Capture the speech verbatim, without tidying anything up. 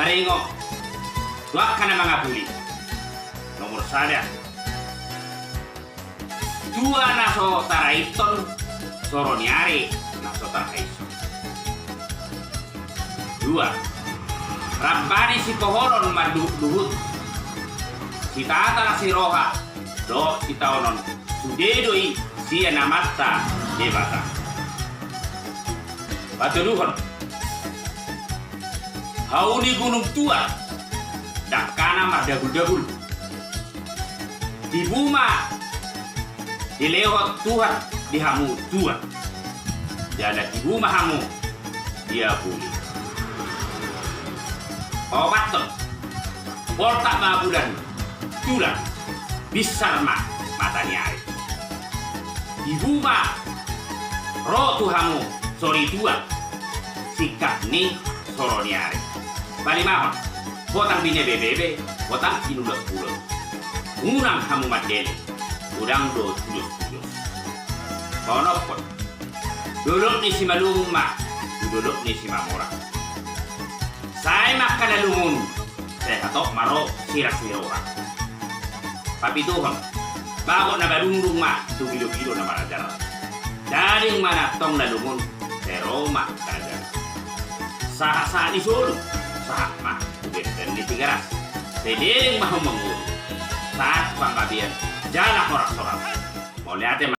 Ingot tu angka na mangapuli. Nomor sada. Tua na so taraithon, so ro ni ari na so tarhaishon. Dua. Rap bani sipohonon marduhutduhut, sitata siroha dohot sitaonon, sude do i sian Amanta Debata. Patoluhon. Hau ni gunung tua, dangkana mardaguldagul. Tibu ma dilehon Tuhan di hamu tua, jala tibu ma hamu diapuli. Paopathon. Poltak ma bulan tulang, binsar ma mata ni ari. Tibu ma ro tu hamu soritua, singkat ni so ro ni ari. Palimahon. Botang binebebebe, botang inulosulos. Unang hamu mandele, godang do tulostulos. Paonomhon. Dolok ni Simalungun ma tu dolok ni Simamora. Sae ma angka na lungun, sai hatop ma ro sirang ni roha. Papituhon. Bagot na madungdung ma tu bilobilo na marajar. Daging ma na tong na lungun, sai ro ma angka na jagar. Sahatsahat ni solu, sahat ma tu benten ni Tigaras. Sai leleng ma hamu mangolu, sahat panggabean jala horashoras. Mauliate ma.